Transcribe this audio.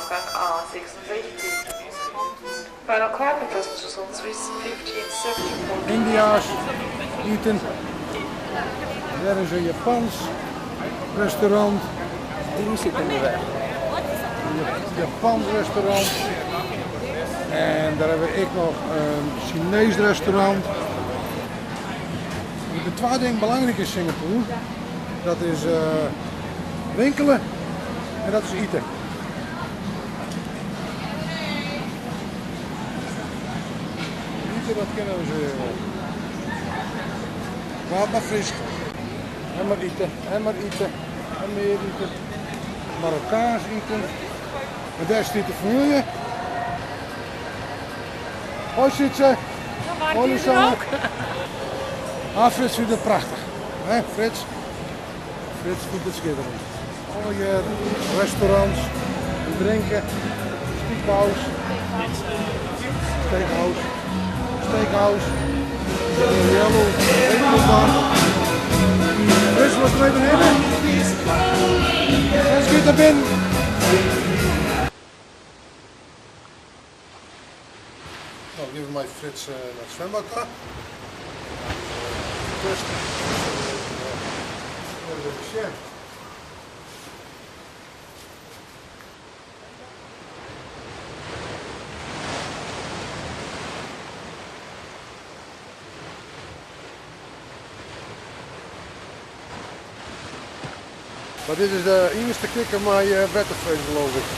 Ausgang A66. Final call for passengers on Swiss 1574. Yndiaas iten. Dêr is in Japans restaurant. Die zit in de weg. Een Japans restaurant. En daar hebben we ek noch in Sinees restaurant. Der binne twa dingen belangryk yn Singapore. Dat is winkele en dat is ite. Ite dat kinne we se wol. Praat mar Frysk. En mar ite, en mar ite, en mear ite. Marokkaans iten. En dêr stiet de famylje. Hoi Sytse. Hoi Lisanne. Ah, Frits fynt it prachtich. Hè, Frits? Frits fynt it skitterend. Allegear restaurants, drinken, steakhouse. Steakhouse. Steakhouse. Yellow Winkelbar. Frits, wolst der even hinne? Frits giet nei binnen. No, gean we mei Frits nei it swimbad ta. Tusken. Even sjen. Mar dit is de iennichste kikker mei wetterfrees geloof ik.